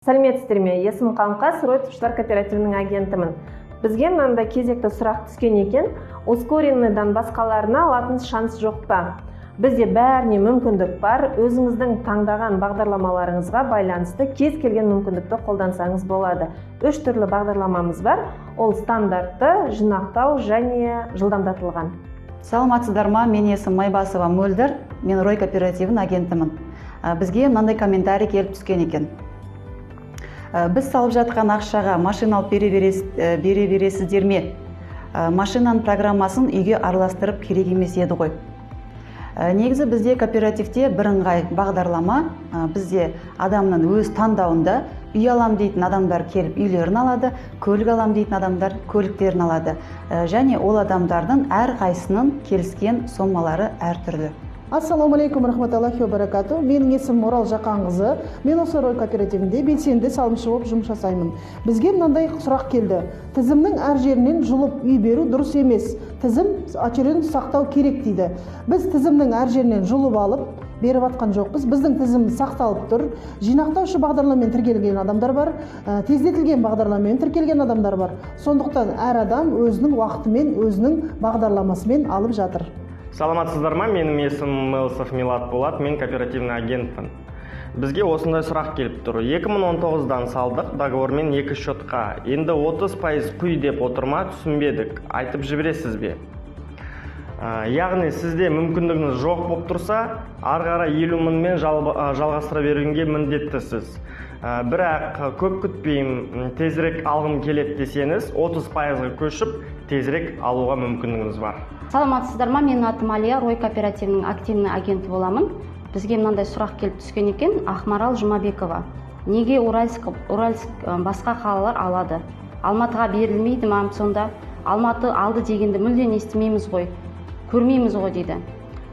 Сәлеметсіздер ме? Есімім Қалымқас, Рой тұтынушылар кооперативінің агентімін. Бізге мынандай кезекті сұрақ түскен екен: ускоренныйдан басқаларына алатын шанс жоқ па? Бізде бәріне мүмкіндік бар. Өзіңіздің таңдаған бағдарламаларыңызға байланысты кез келген мүмкіндікті қолдансаңыз болады. Үш түрлі бағдарламамыз бар. Ол стандартты, жинақтау және жылдамдатылған. Саламатсыздар ма? Менің есімім Майбасова Мөлдір, мен Рой кооперативінің агентімін. Бізге мынандай комментарий келіп түскен екен: Біз салып жатқан ақшаға машина алып бере бересіздер ме? Машинаның программасын үйге араластырып керек емес еді ғой. Негізі бізде кооперативте бірыңғай бағдарлама. Бізде адамның өз таңдауында: үй алам дейтін адамдар келіп үйлерін алады, көлік алам дейтін адамдар көліктерін алады. Және ол адамдардың әрқайсысының келіскен сомалары әртүрлі. Ассалауму алейкум рахматуллахи ва баракату. Менің есімім Орал Жақанқызы. Мен осы Рой кооперативінде белсенді салымшы болып жұмыс жасаймын. Бізге мынандай сұрақ келді: тізімнің әр жерінен жұлып үй беру дұрыс емес, тізім очередін сақтау керек дейді. Біз тізімнің әр жерінен жұлып алып беріп жатқан жоқпыз. Біздің тізіміміз сақталып тұр. Жинақтаушы бағдарламамен тіркелген адамдар бар, тездетілген бағдарламамен тіркелген адамдар бар. Сондықтан әр адам өзінің уақытымен, өзінің бағдарламасымен алып жатыр. Саламатсыздар ма? Менің есімім Мелсов Милат Болат, мен кооперативный агентпін. Бізге осындай сұрақ келіп тұр: 2019-дан салдық договормен екі счетқа, енді 30% құй деп отыр ма? Түсінбедік, айтып жібересіз бе? Яғни сізде мүмкіндігіңіз жоқ болып тұрса, ары қарай 50 мыңмен жалғастыра беруге міндеттісіз. Бірақ көп күтпеймін, тезірек алғым келеді десеңіз, 30%-ға көшіп, тезірек алуға мүмкіндігіңіз бар. Саламатсыздар ма? Менің атым Алия, Рой кооперативінің активный агенті боламын. Бізге мынандай сұрақ келіп түскен екен, Ақмарал Жұмабекова: неге Уральск, басқа қалалар алады, Алматыға берілмейді ма? Сонда Алматы алды дегенді мүлдем естімейміз ғой, көрмейміз ғой дейді.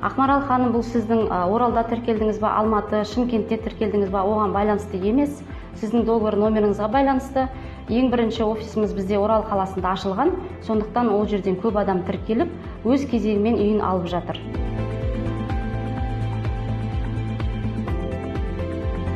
Ақмарал ханым, бұл сіздің Оралда тіркелдіңіз ба, Алматы, Шымкентте тіркелдіңіз ба, оған байланысты емес, сіздің договор номеріңізға байланысты. Ең бірінші офисіміз бізде Орал қаласында ашылған, сондықтан ол жерден көп адам тіркеліп, өз кезегімен үйін алып жатыр.